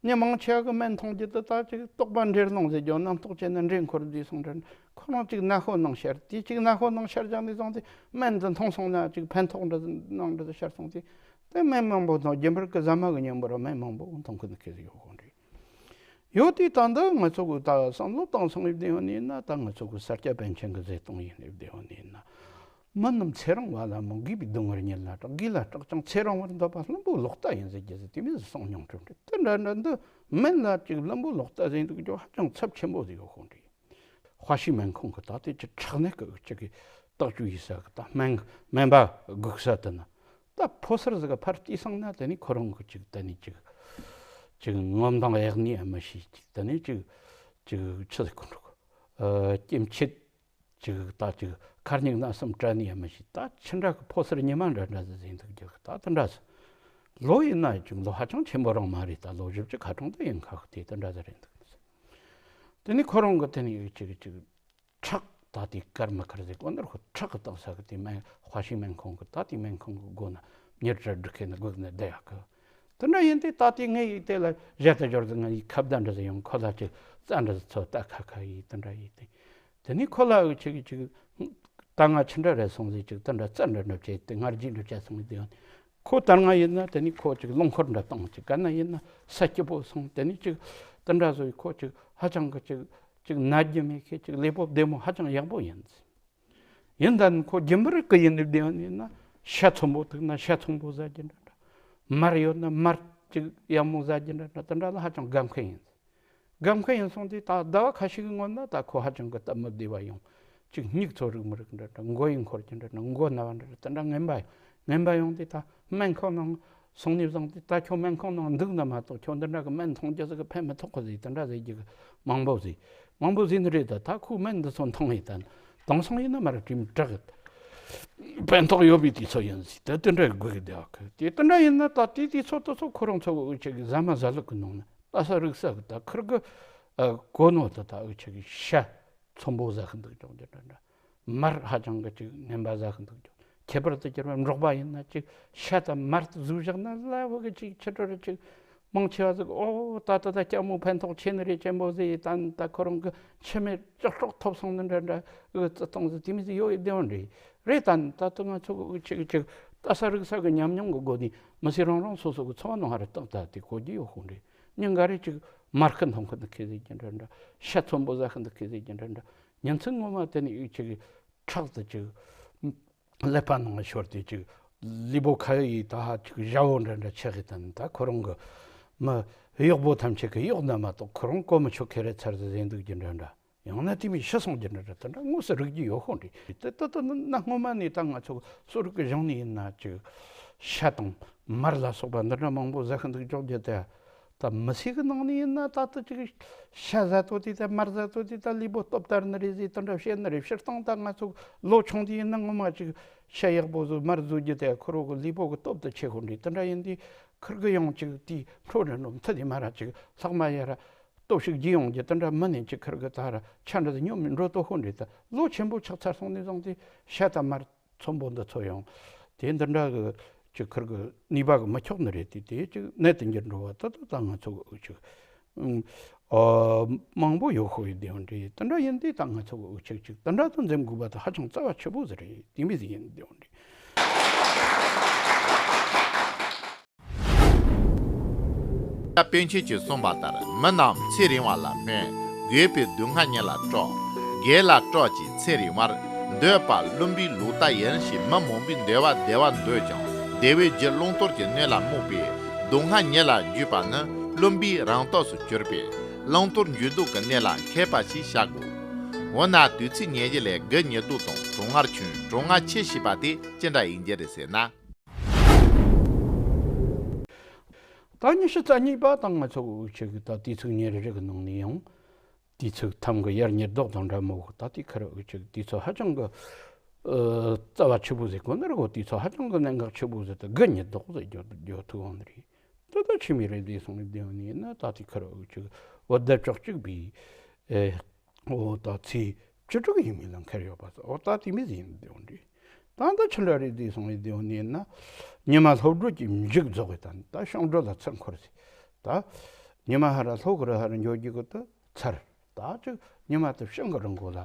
མི་མང་ཆེ་བ་གི་སྨན་འཐུང་རྒྱུ་དེ་ད་ཅིག་དོགས་པ་འདྲེར་ལོང་ཟེར་རྒྱུ་རྣམ་རྟོག་བྱས་ནས་འདྲེ་འཁོར་བསྡད་སོང་འདྲ། ཁོ་རང་ཅིག་ནད་ཤོ་ནང་ཤར་དེ་ཅིག་ནད་ཤོ་ནང་ཤར་བཞག་ནས་བཟུང་སྟེ་སྨན་འདི་འཐུང་སོང་ན་ཅིག་ཕན་ཐོགས་འདྲ་ནང་འདྲ་ཤར་སོང་སྟེ། དེ་སྨན་མང་པོ་འཐུང་རྒྱུན་པར་གི་ཟ་མ་གི་མཉམ་པོ་ར་སྨན་མང་པོ་འཐུང་གི་འདུག་གི་ཡོད་ཁོ་འདྲ། ཡོད་དུས་ད་འདི་ང་ཚོ་གི་ད་བསམ་བློ་བཏང་སོང་ཡོད་དེ་ཡོད་ནི་ན་ད་ང་ཚོ་གི་ས་སྐྱ་པཎ་ཆེན་གི་མཛད་སྟངས་ཡིན་ཡོད་དེ་ཡོད་ནི་ན། མི་རྣམས་ཚེ་རིང་བ་ལ་སྨོན། རྒས་པའི་སྡུག་བསྔལ་ཉིད་ལ་སྐྲག་རྒས་ལ་སྐྲག་ཀྱང་ཚེ་རིང་བར་འདོད་པ། བླུན་པོའི་ལོག་ལྟ་ཡིན་ཟེར་རྒྱུ་ཟེར་དེ་མིན་ཟེར་གསུངས་མྱོང་གྲུབ་འབྲས་དེ་འདྲ་འདྲ་འདི་སྨན་ལ་ཅིག་བླུན་པོའི་ལོག་ལྟ་ཟེར་འདུག་རྒྱུ་ཧ་ཅང་ཚབས་ཆེན་པོ་ཟིག་ཡོད་ཁོང་འདྲ། དཔའ་ཤི་སྨན་ཁང་གི་ད་ལྟའི་ཅི་ཁྲག་ནད་ཀྱི་ཅིག་གི་བརྟག་དཔྱད་ཡིན་ས་གི་ད་སྨན་སྨན་པ་སྒུག་ས་དེ་ན་ད་ཕོ་གསར་ཟིག་ག་ཕར་བལྟས་སོང་ན་དེ་ནི་ཁོ་རང་གི་ཅིག་དེ་ནི་ཅིག་ཅིག་ངོ་མདངས་ཡག་ནི་ཨ་མ་ཤི་ཅིག་དེ་ནི་ཅིག་ཅིག་ཆི་ཟིག་ཁོ་འགྲོ་གི་སྐྱེ་མཆེད། ཅིག་ད་ཅིག་ཁ་སྙིགས་སྣ་གསུམ་བཀྲ་ནི་ཡང་མི་ཤེས། ད་ཕྱི་འདྲ་གི་ཕོ་གསར་ཉི་མ་འདྲ་འདྲ་ཟིག་ཟིན་འདུག་རྒྱུ་ད་དེ་འདྲ་ཟིག་ལོ་ཡིན་ན་ཅིག་ལོ་ཧ་ཅང་ཆེན་པོ་རང་མ་རེད། ད་ལོ་བཞི་བཅུ་ཁ་གྲངས་དུ་ཡིན་ཁག་དེ་དེ་འདྲ་ཟིག་རེད་འདུག་དེ་ནི་ཁོ་རང་གི་དེ་ནི་ཅིག་ཅིག་ཁྲག་ད་དེ་དཀར་མི་དཀར་ཟིག་གོ་ནར་ཁོ་ཁྲག་གི་བཏགས་ས་གི་དེ་སྨན་དཔའ་ཤི་སྨན་ཁང་གི་ད་དེ་སྨན་ཁང་གི་སྒོ་ན་མྱུར་དྲག་སྒྲིག་མཁན་ནི་སྒུག་ནས་བསྡད་ཡག་གི། དེ་འདྲ་ཡིན་དུས་ད་ལྟའི་ངས་ཡིག་དེ་ལ་གཞལ་དུ་འབྱོར་ཟིག་ང་ཡིག་ཁ་བརྡ་འདྲ་ཟིག་ཡོང་ཁོ་ལ་ཅིག་རྩ་འདྲ་ཟིག་ཚོ་ལྟ་ཁ་ཁ་ཡིག་དེ་འདྲ་ཡིག་དེ། དེ་ནས་ཁོ་ལ་འུ་ཆེ་གི་ཅིག་ད་ང་ཆི་འདྲ་རེད་སོང་ཟིག་ཅིག་དེ་འདྲ་རྩ་འདྲ་འདྲ་བྱས་ཏེ་ང་རྒྱུས་འདྲ་བྱས་སོང་དེ་ཡང་ཁོ་ད་ང་ཡིན་ན་དེ་ནས་ཁོ་ཅིག་རླུང་འཁོར་འདྲ་བཏང་ཅིག་ག་ན་ཡིན་ན་ས་སྐྱིད་པོ་སོང་དེ་ནས་ཅིག་དེ་འདྲ་བཟོ་ཡི་ཁོ་ཅིག་ཧ་ཅང་གི་ཅིག་ཅིག་ན་རྒྱུ་མེད་ཁེ་ཅིག་ལུས་པོ་བདེ་མོ་ཧ་ཅང་ཡག་པོ་ཡིན། ཡིན་ད་ནི་ཁོ་རྒྱུན་པར་གི་ཡིན་ནི་བདེ་བ་ནི་ན་ཤ་ཚོན་པོ་ཐུག་ན་ཤ་ཚོན་པོ་ཟ་རྒྱུ་འདྲ་འདྲ། མར་ཡོད་ན་མར་ཅིག་ཡག་མོ་ཟ་རྒྱུ་འདྲ་འདྲ་དེ་འདྲ་ལ་ཧ་ཅང་དགའ་མཁན་ཡིན། དགའ་མཁན་ཡིན་སོང་དུས་ད་ཟླ་བ་ཁ་ཤས་ཀྱི་སྔོན་ན་ད་ཁོ་ཧ་ཅང་གི་སྟབས་མི་བདེ་བ་ཡོང་། ཅིག་སྨྱུག་ཚོ་རིག་མི་རིག་འདྲ་འདྲ་མགོ་ཡི་འཁོར་རྒྱུ་འདྲ་འདྲ་མགོ་ན་བ་འདྲ་འདྲ་དེ་འདྲ་ངན་པ་ངན་པ་ཡོང་དུས་ད་སྨན་ཁང་ནང་སོང་ནས་བཟུང་སྟེ་ད་ཁྱོད་སྨན་ཁང་ནང་འདུག་ན་མ་གཏོགས་ཁྱོད་འདི་འདྲ་གི་སྨན་འཐུང་རྒྱུ་ཟིག་གི་ཕན་མི་ཐོགས་གི་ཟིག་དེ་འདྲ་ཟེར་རྒྱུ་གི་མང་པོ་ཟིག་མང་པོ་ཟིག་ནི་རེད། ད་ད་ཁོའི་སྨན་འདི་ཚོ་འཐུང་ཡི་ད་དེང་སང་ཡིན་ན་མ་ར་དྲིམ་དྲག་གི་ཕན་ཐོགས་ཡོད་པའི་དུས་ཚོད་ཡིན་ཟིག་དེ་དེ་འདྲ་གི་དགོས་གི་བསྡད་གི་དེ་དེ་འདྲ་ཡིན་ན་ད་དེ་དུས་ཚོད་དེ་ཚོ་ཁོ་རང་ཚོ་གི་འུ་ཆེ་གི་ཟ་མ་ཟ་ལུགས་གི་ནང་ན་ལྟ་ས་རིག་ས་གི་ད་ཁིར་གི་གོ་ནོ་ད་ད་འུ་ཆེ་གི་ཤ་ཚོན་པོ་ཟ་གི་འདུག་ཅོག་ཅོག་འདྲ་འདྲ། མར་ཧ་ཅང་གི་ཅིག་ངན་པ་ཟ་གི་འདུག་ཅོག་ཁྱད་པར་དུ་གྱུར་བའི་འབྲོག་པ་ཡིན་ན་ཅིག་ཤ་དང་མར་དུ་ཟོས་བཞག་ན་ལ་བུ་གི་ཅིག་ཕྱི་དྲོ་རུ་ཅིག་མང་ཆེ་བ་ཟིག་ཨོ་ད་ད་ད་སྐྱ་མོ་ཕན་ཐོགས་ཆེ་ནི་རེད་ཅན་པོ་ཟེར་ཡི་ད་ད་ཁོ་རང་གི་མཆི་མེད་ཅོག་ཅོག་ཐོབ་སོང་ནི་འདྲ་འདྲ་ཨུ་ཙི་ཐོང་ཟིག་དེ་མི་ཟིག་ཡོད་ཡི་བདེ་བ་འདྲ་ཡི། རེད། ད་ད་ལྟ་ང་ཚོ་གི་ཅིག་ཅིག་ལྟ་ས་རིག་ས་གི་ཉམས་མྱོང་གི་སྒོ་ནས་མི་སེར་རང་རང་སོ་སོ་གི་འཚོ་བ་ནང་ཧ་རེ་ཏག་ཏག་དེ་གོ་རྒྱུ་ཡོད་ཤོག་འདྲ། ཉིན་འགའ་རེ་ཅིག་མར་ཁུ་འཐུང་མཁན་དེ་ཁེ་ཟེར་གྱི་འདྲ་འདྲ། ཤ་ཚོན་པོ་ཟ་མཁན་དེ་ཁེ་ཟེར་གྱི་འདྲ་འདྲ། ཉིན་མཚན་ངོ་མ་དེ་ནས་ཅིག་ཁྲག་དེ་ཅིག་ཀླད་པ་ནང་ཤོར་ཏེ་ཅིག་ལུས་པོ་ཁ་ཡི་ད་ཧ་ཅིག་ཞ་བོ་འདྲ་འདྲ་ཆགས་ཡི། ད་ནི་ད་ཁོ་རང་གི་མི་གཡོག་པོ་ཐམས་ཅད་ཀྱི་གཡོག་ན་མ་གཏོགས་ཁོ་རང་གོ་མི་ཆོད་ཁེ་རེ་ཚར་ཟེར་ཟེར་འདུག་གྱི་འདྲ་འདྲ། ཡང་ན་དེ་མིན་ཤི་སོང་གྱི་འདྲ་འདྲ། དེ་འདྲ་དངོས་སུ་རིག་རྒྱུ་ཡོད་ཤོག་འདྲ། དེ་ལྟ་ལྟ་ན་སྔོན་མ་ནས་ད་ང་ཚོ་གསོ་རིག་གི་གཞུང་ནས་ཡིན་ན་ཅིག་ཤ་དང་མར་ལ་སོགས་པ་འདི་འདྲ་མང་པོ་ཟ་གི་འདུག་འཇོག་རྒྱུ་དེ། ད་མི་སེར་གི་ནང་ནས་ཡིན་ན་ད་ལྟ་ཅིག་ཤ་ཟ་ཏོ་དེ་ད་མར་ཟ་ཏོ་དེ་ད་ལུས་པོ་སྟོབས་དར་ནི་རེད་ཟེར་དེ་འདྲ་བཤད་ནི་རེད། སྤྱིར་བཏང་ད་ང་ཚོ་ལོ་ཆུང་དུས་ཡིན་ན་ངོ་མ་ཅིག་ཤ་ཡག་པོ་ཟོས་མར་ཟོས་རྒྱུ་དེ་ཁོ་རང་གི་ལུས་པོ་གི་སྟོབས་དེ་ཆེ་ཤོས་འདྲ། དེ་འདྲ་ཡིན་དུས་ཁིར་གི་ཡང་ཅིག་དེའི་འཕྲོ་འདྲ་འགྲོ་མཐུད་དེ་མ་ར་ཅིག་ལྷག་མ་ཡ་ར་སྟོབས་ཤུགས་རྒྱས་ཡོང་རྒྱུ་དེ་འདྲ་མི་ནས་ཅིག་ཁིར་གི་ད་ར་ཆ་འདྲ་དེ་སྙོམས་འགྲོ་ཏོ་ཤོས་འདྲ། ད་ལོ་ཆེན་པོ་ཆགས་ཚར་སོང་ནས་བཟུང་སྟེ་ཤ་དང་མར་ཚོན་པོ་འདི་ཚོ་ཡང་དེ་འདི་འདྲ་གི་ཅིག་ཁིར་གི་ནུས་པ་གི་མི་ཆོག་ནི་རེད། དེ་དེ་ཅིག་ནད་དུ་འགྱུར་འགྲོ་བ་ད་ད་ད་ང་ཚོ་གི་ཅིག་ཨ་མང་པོ་ཡོད་ཤོས་ཡིན་དེ་འདྲ་རེད། དེ་འདྲ་ཡིན་དུས་ད་ང་ཚོ་གི་ཅིག་ཅིག་དེ་འདྲ་དུ་འཛེམ་དགོས་པ་ད་ཧ་ཅང་རྩ་བ་ཆེ་པོ་ཟིག་རེད། དེ་མི་ཟིག་ཡིན་དེ་འདྲ་རེད། ད་པཎ་ཆེན་གྱིས་གསུངས་པ་ལྟར་མི་རྣམས་ཚེ་རིང་བ་ལ་སྨོན། དགོས་པའི་སྡུག་བསྔལ་ཉེ་ལ་སྤྲོ། དགེ་ལ་སྤྲོ་ཅིང་ཚེ་རིང་བར། འདོད་པ་བླུན་པོའི་ལུགས་ལྟར་ཡིན་ཞིང་། མི་མང་པོས་བདེ་བ་བདེ་བར་འདོད་ཀྱང་། བདེ་བའི་རྒྱུ་བླང་དོར་གྱི་གནས་ལ་རྨོངས་པས། སྡུག་བསྔལ་ཉེ་ལ་འཇུག་པ་ནི། བླུན་པོའི་རང་སྟོབས་སུ་གྱུར་པས། བླང་དོར་འཇུག་ལྡོག་གི་གནས་ལ་མཁས་པ་ཞེས་བྱ་དགོས། འོ་ན་དུས་ཚིགས་ཉེ་བཞི་ལས་དགུ་ཉེར་བདུན་དང་གྲང་ངར་ཆུང་། གྲང་ངར་ཆེ་ཞེས་པ་དེ་ཅི་འདྲ་ཡིན་རྒྱུ་རེད་ཟེར་ན། ད་ཉི་ཤུ་རྩ་གཉིས་པ་དང་ང་ཚོ་འུ་ཅག་གི་ད་དུས་ཚིགས་ཉེར་བཞི་གི་ནང་ནས་ཡང་དུས་ཚིགས་ཐམ་གི་ཡར་ཉེར་བདུན་དང་འདྲ་མོ་ད་དེ་ཁར་འུ་ཅག་དུས་ཚོད་ཧ་ཅང་གི་ཨ་རྩ་བ་ཆེ་པོ་ཟེར་གོ་ནི་རེད་གོ། དུས་ཚོད་ཧ་ཅང་གི་གནད་འགག་ཆེ་པོ་ཟེར་ད་དགུ་ཉེར་བདུན་ཟེར་རྒྱུ་རྒྱུ་ཐུག་འོང་ནི་རེད། ད་ད་ཕྱི་མི་རེད་དེ་སོང་ནས་དེ་འོང་ནི་ཡིན་ན་ད་དེ་ཁར་འུ་ཅག་བོད་ཟླ་བཅུ་གཅིག་པའི་ཨེ། འོ་ད་ཚེས་བཅུ་དྲུག་ཡིན་མིན་ལ་འཁེལ་ཡོད་པ། འོ་ད་དེ་མི་ཟིན་དེ་འོང་འདྲི། ད་ད་ཆི་འདྲ་རེད་དེ་སོང་ཡིན་དེ་འོང་ནི་ཡིན་ན། ཉི་མ་ལྷོ་བགྲོད་ཀྱི་མཇུག་རྫོགས་ཡི་ད་ད་བྱང་བགྲོད་ལ་ཚུར་འཁོར་ཟིན། ད་ཉི་མ་ཧ་ར་ལྷོ་གི་རུ་ཧ་ར་འགྱོ་རྒྱུ་གི་ད་ཚར། ད་ཅིག་ཉི་མ་ད་བྱང་གི་རུ་མགོ་ལ་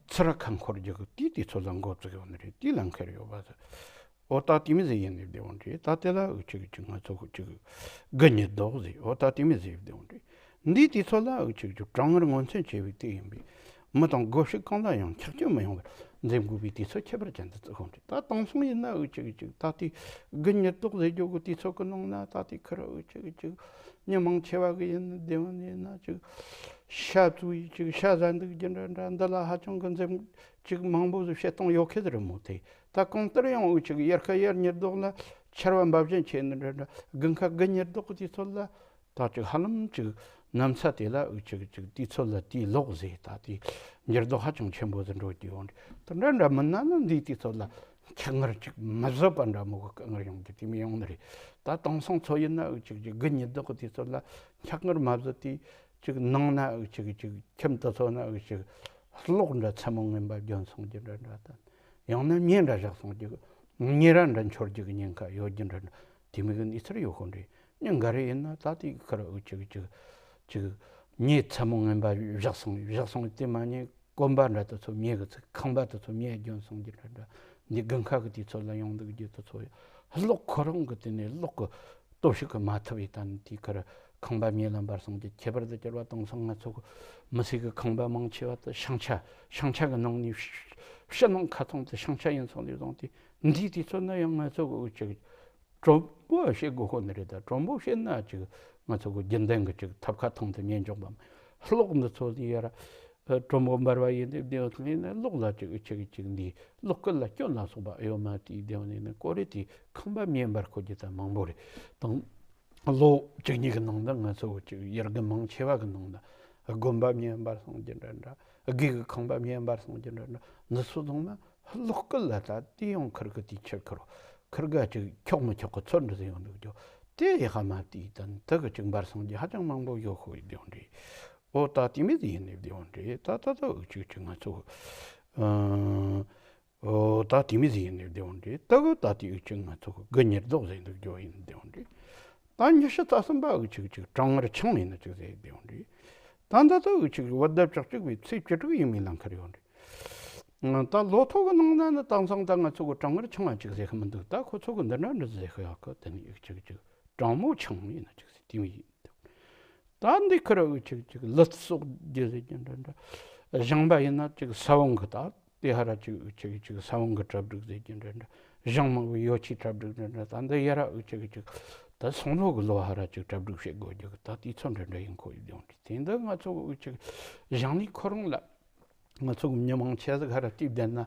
ཚུར་ཁ་འཁོར་རྒྱུ་གི་དེའི་དུས་ཚོད་ལ་འགོ་བཙུགས་ཡོད་ནི་རེད། དེ་ལ་འཁེལ་ཡོད་པ་ཟེར། འོ་ད་དེ་མི་ཟེར་ཡིན་ནི་བདེ་བོ་འདྲི། ད་དེ་ལ་འུ་ཅག་ཅིག་ང་ཚོ་ཅིག་དགུ་ཉེར་བདུན་ཟེར། འོ་ད་དེ་མི་ཟེར་བདེ་བོ་འདྲི། འདིའི་དུས་ཚོད་ལ་འུ་ཅག་ཅིག་གྲང་ངར་མངོན་མཚོན་ཆེ་བའི་དུས་ཡིན་པས། མི་དང་སྒོ་ཕྱུགས་གང་ལ་ཡང་འཁྱག་སྐྱོན་མི་ཡོང་བར་འཛེམ་དགོས་པའི་དུས་ཚོད་ཁྱད་པར་ཅན་དུ་བརྩི་དགོས་འདྲི། ད་དེང་སང་ཡིན་ན་འུ་ཅག་ཅིག་ད་དེ་དགུ་ཉེར་བདུན་ཟེར་རྒྱུ་གི་དུས་ཚོད་ཀྱི་ནང་ན་ད་དེ་ཁར་འུ་ཅག་ཅིག་མི་མང་ཆེ་བ་གི་ཡིན་ནི་བདེ་བོ་ཡིན་ན་ཅིག་ཤ་བཙོས་ཡི་ཅིག་ཤ་ཟ་འདུག་རྒྱུ་འདྲ་འདྲ་འདི་ལ་ཧ་ཅང་གི་འཛེམ་ཅིག་མང་པོ་ཟིག་བཤད་སྟངས་ཡོད་ཁེལ་རེད་མོ་དེ། ད་གང་ལྟར་ཡང་འུ་ཅག་ཡར་ཁ་ཡར་ཉེར་བདུན་ལ་ཆར་བ་འབབ་བཞིན་ཆེ་ནི་འདྲ་འདྲ། དགུན་ཁ་དགུ་ཉེར་བདུན་གི་དུས་ཚོད་ལ་ད་ཅིག་ཧ་ལམ་ཅིག་གནམ་ས་དེ་ལ་འུ་ཅག་ཅིག་དུས་ཚོད་ལ་དེའི་ལོག་ཟེར། ད་དེ་འགྱུར་ལྡོག་ཧ་ཅང་ཆེན་པོ་ཟིག་འགྲོ་རྒྱུ་ཡོད་རེད། དེ་འདྲ་འདྲ་མིན་ན་ནི་འདིའི་དུས་ཚོད་ལ་འཁྱག་ངར་ཅིག་མི་བཟོད་པ་འདྲ་མོ་གི་སྐད་ངར་ཡོང་རྒྱུ་དེ་མི་ཡོང་ནི་རེད། ད་དེང་སང་ཚོ་ཡིན་ན་འུ་ཅག་ཅིག་དགུ་ཉེར་བདུན་གི་དུས་ཚོད་ལ་འཁྱག་ངར་མ་བཟོད་དེ་ཅིག་ནང་ན་འུ་ཅག་ཅིག་ཁྱིམ་དུ་ཚོ་ན་འུ་ཅག་གློག་འདྲ་མཚན་མོ་ངན་པ་བརྒྱབ་སོང་རྒྱུ་འདྲ་འདྲ་དང་། ཡང་ན་མེ་འདྲ་བཞག་སོང་རྒྱུ་གི་མེ་ར་འདྲ་འཆོར་རྒྱུ་གི་ཉེན་ཁ་ཡོད་རྒྱུ་འདྲ་འདྲ། དེ་མོ་གི་གནས་ཚུལ་ཡོད་ཤོག་འདྲི། ཉིན་འགའ་རེ་ཡིན་ན་ད་དེ་ཁར་འུ་ཅག་ཅིག་ཅིག་མེ་མཚན་མོ་ངན་པ་བཞག་སོང་བཞག་སོང་དེ་མ་ཉེས་གོམ་པ་འདྲ་དེ་ཚོ་མེ་གི་ཚིག་ཁང་པ་དེ་ཚོ་མེ་བརྒྱབ་སོང་རྒྱུ་འདྲ་འདྲ། འདི་དགུན་ཁ་གི་དུས་ཚོད་ལ་ཡོང་འདུག་རྒྱུ་དེ་ཚོ་ཡོད། གློག་ཁོ་རང་གི་དེ་ནས་གློག་གི་སྟོབས་ཤུགས་ཀྱིས་མ་ཐུབ་ཡི་ད་ནི་དེའི་ཁར་ཁང་པ་མེ་ལ་འབར་སོང་རྒྱུ། ཁྱད་པར་དུ་གྱུར་བ་དེང་སང་ང་ཚོ་གི་མི་སེར་གི་ཁང་པ་མང་ཆེ་བ་དེ་ཤིང་ཆ་ཤིང་ཆ་གི་ནང་ནས་ཕྱི་ནང་ཁ་ཚང་དེ་ཤིང་ཆ་ཡིན་སོང་ནས་བཟུང་སྟེ་འདིའི་དུས་ཚོད་ན་ཡང་ང་ཚོ་གི་འུ་ཅག་གྲོན་པོ་བཤད་དགོས་ཤོག་ནི་རེད། ད་གྲོན་པོ་བཤད་ན་ཅིག་ང་ཚོ་གི་རྒྱུན་ལྡན་གི་ཅིག་ཐབ་ཁ་ཐང་དུ་མེ་འཇོག་པ་མ་གློག་འདི་ཚོ་ལ་ཡར་གྲོན་པོ་འབར་བ་ཡིན་དེ་བདེ་བ་ཐང་ཡིན་ན་གློག་ལ་ཅིག་ཅིག་ཅིག་འདི་གློག་སྐུད་ལ་སྐྱོན་ལ་སོགས་པ་ཡོད་མ་དེའི་བདེ་བ་ནས་ནི་ཀོ་རེ་དེ་ཁང་པ་མེ་འབར་ཁོ་རྒྱུ་ད་མང་པོ་རེད། དང་ལོ་བཅུ་གཉིས་ཀྱི་ནང་དུ་ང་ཚོ་ཅིག་ཡར་རྒན་མང་ཆེ་བ་གི་ནང་དུ་དགོན་པ་མེ་འབར་སོང་རྒྱུ་འདྲ་འདྲ། དགེ་གི་ཁང་པ་མེ་འབར་སོང་རྒྱུ་འདྲ་འདྲ། འདི་ཚོ་ཚང་མ་གློག་སྐུད་ལ་ད་དེ་ཡང་ཁིར་གི་དེ་ཕྱིར་ཁིར་ཁིར་ག་ཅིག་འཁྱོག་མི་འཁྱོག་གི་ཚོད་འདྲ་ཟིག་ཡོང་འདུག་རྒྱུ། དེ་ཡི་ཧ་མ་དེའི་ད་ནི་དེ་གི་ཅིག་འབར་སོང་རྒྱུ་ཧ་ཅང་མང་པོ་ཡོད་ཤོག་ཡི་བདེ་བ་འདྲི། འོ་ད་དེ་མི་ཟིག་ཡིན་ནི་བདེ་བ་འདྲི། ད་ད་ད་འུ་ཅག་ཅིག་ང་ཚོ་ཨ་འོ་ད་དེ་མི་ཟིག་ཡིན་ནི་བདེ་བ་འདྲི། ད་གི་ད་དེ་འུ་ཅག་ང་ཚོ་དགུ་ཉེར་བདུན་ཟིག་འདུག་རྒྱུ་ཡིན་བདེ་བ་འདྲི། ད་ཉི་ཤུ་རྩ་གསུམ་པ་འུ་ཅག་ཅིག་གྲང་ངར་ཆུང་ཡིན་ན་ཅིག་ཟེར་བདེ་བ་འདྲི། ད་ད་ད་འུ་ཅག་བོད་ཟླ་བཅུ་གཅིག་པའི་ཚེས་བཅུ་དྲུག་ཡིན་མིན་ལ་འཁེལ་ཡོད་འདྲི། ད་ལོ་ཐོ་གི་ནང་ན་ནི་དེང་སང་ད་ང་ཚོ་གི་གྲང་ངར་ཆུང་བ་ཅིག་ཟེར་གི་མི་འདུག་ད་ཁོ་ཚོ་གི་འདི་འདྲ་འདྲ་ཟེར་གི་ཡོད་གི། དེ་ནི་ཡིག་ཅིག་ཅིག་གྲང་མོ་ཆུང་ཡིན་ན་ཅིག་ཟེར་དེ་མི་ཡིན། ད་འདི་ཁུར་འུ་ཅིག་ཅིག་ལུད་གསོག་རྒྱུ་ཟེར་གྱི་འདྲ་འདྲ། ཞིང་པ་ཡིན་ན་ཅིག་ས་བོན་གི་ད་དེ་ཧ་ར་ཅིག་འུ་ཅིག་ཅིག་ས་བོན་གི་གྲ་སྒྲིག་ཟེར་གྱི་འདྲ་འདྲ། ཞིང་མང་བོའི་ཡོ་ཆས་གྲ་སྒྲིག་འདྲ་འདྲ། ད་འདི་ཡ་ར་འུ་ཅིག་ཅིག་ད་སང་ལོ་གི་ལོ་ཧ་ར་ཅིག་གྲ་སྒྲིག་བྱེད་དགོས་རྒྱུ་གི་ད་དུས་ཚོད་འདྲ་འདྲ་ཡིན་ཁོ་ཡི་ཡོང་གི། དེ་འདི་ང་ཚོ་གི་འུ་ཅིག་ཞིང་ལས་ཁོ་རང་ལ། ང་ཚོ་གི་མི་མང་ཆེ་ཟིག་ཧ་ར་བལྟས་བསྡད་ན།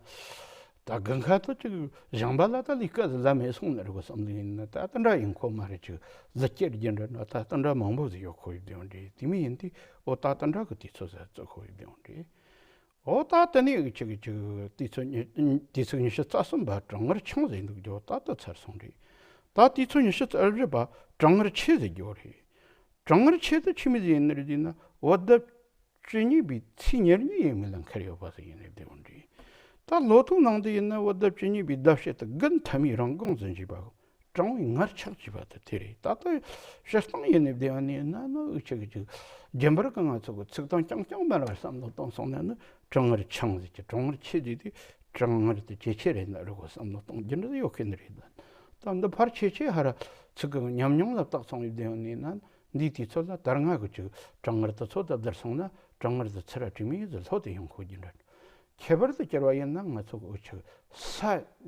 ད་དགུན་ཁ་དུ་ཅིག་ཞིང་པ་ལ་ད་ལས་ཀ་ཟིག་ལ་མེད་སོང་ནི་རེད་གོ་བསམ་གི་ཡིན་ན། ད་དེ་འདྲ་ཡིན་ཁོ་མ་རེད། ཅིག་ལུད་སྐྱེལ་རྒྱུ་འདྲ་འདྲ་ད་དེ་འདྲ་མང་པོ་ཟིག་ཡོད་ཁོ་ཡི་དེ་འདྲ་དེ་མི་ཡིན་དུས། འོ་ད་དེ་འདྲ་གི་དུས་ཚོད་ཟིག་བརྩི་ཁོ་ཡི་དེ་འདྲ། འོ་ད་དེ་ནས་ཅིག་ཅིག་དུས་ཚོད་ཉི་དུས་ཚོད་ཉི་ཤུ་རྩ་གསུམ་པ་གྲང་ངར་ཆུང་ཟིག་འདུག་རྒྱུ་ད་དེ་ཚར་སོང་རེད། ད་དུས་ཚོད་ཉི་ཤུ་རྩ་བཞི་པ་གྲང་ངར་ཆེ་ཟིག་རྒྱུ་རེད། གྲང་ངར་ཆེ་དུ་ཆི་མི་ཟིག་ཡིན་ནི་རེད་ཟེར་ན། འོ་ད་བཅུ་གཉིས་པའི་ཚེས་ཉེར་གཉིས་ཡས་མས་ལ་འཁེལ་ཡོད་པ་ཟིག་ཡིན་ནི་དེ་འོན་ཏེ། ད་ལོ་ཐོ་ནང་དུ་ཡིན་ན། འོ་ད་བཅུ་གཉིས་པའི་ཟླ་ཕྱེད་དུ་དགུན་ཐ་མའི་རང་དགོང་ཟིན་བྱས་པ། གྲང་བའི་ངར་ཆགས་བྱས་པ་དེ་དེ་རེད། ད་ལྟ་སྤྱིར་བཏང་ཡིན་ནི་དེ་བ་ནི་ཡིན་ན་ནི་འུ་ཅག་གི་ཅིག་རྒྱུན་པར་གི་ང་ཚོ་གི་ཚིག་དོན་རྐྱང་རྐྱང་མ་ར་བསམ་བློ་གཏོང་སོང་ན་ནི། གྲང་ངར་ཆུང་ཟིག་གི་གྲང་ངར་ཆེ་ཟིག་དེ་གྲང་ངར་དེ་ཇེ་ཆེ་རེད་ན་རེད་གོ་བསམ་བློ་གཏོང་རྒྱུ་འདྲ་ཡོད་མཁན་རེད། ད་འདི་ཕལ་ཆེར་ཆེ་ཧ་ར་ཚིག་གི་ཉམས་མྱོང་ལ་བརྟག་སོང་ཡོད་དེ་ཡོད་ནི་ན། འདིའི་དུས་ཚོད་ལ་ད་སྔ་གི་ཅིག་གྲང་ངར་དེ་ཚོ་ད་བསྡུར་སོང་ན། གྲང་ངར་དེ་ཚུར་ར་དྲི་མེད་ཟིག་ལྷོད་དེ་ཡོང་ཁོ་རྒྱུ་འདྲ། ཁྱད་པར་དུ་གྱུར་བ་ཡིན་ན། ང་ཚོ་གི་འུ་ཅག་ས་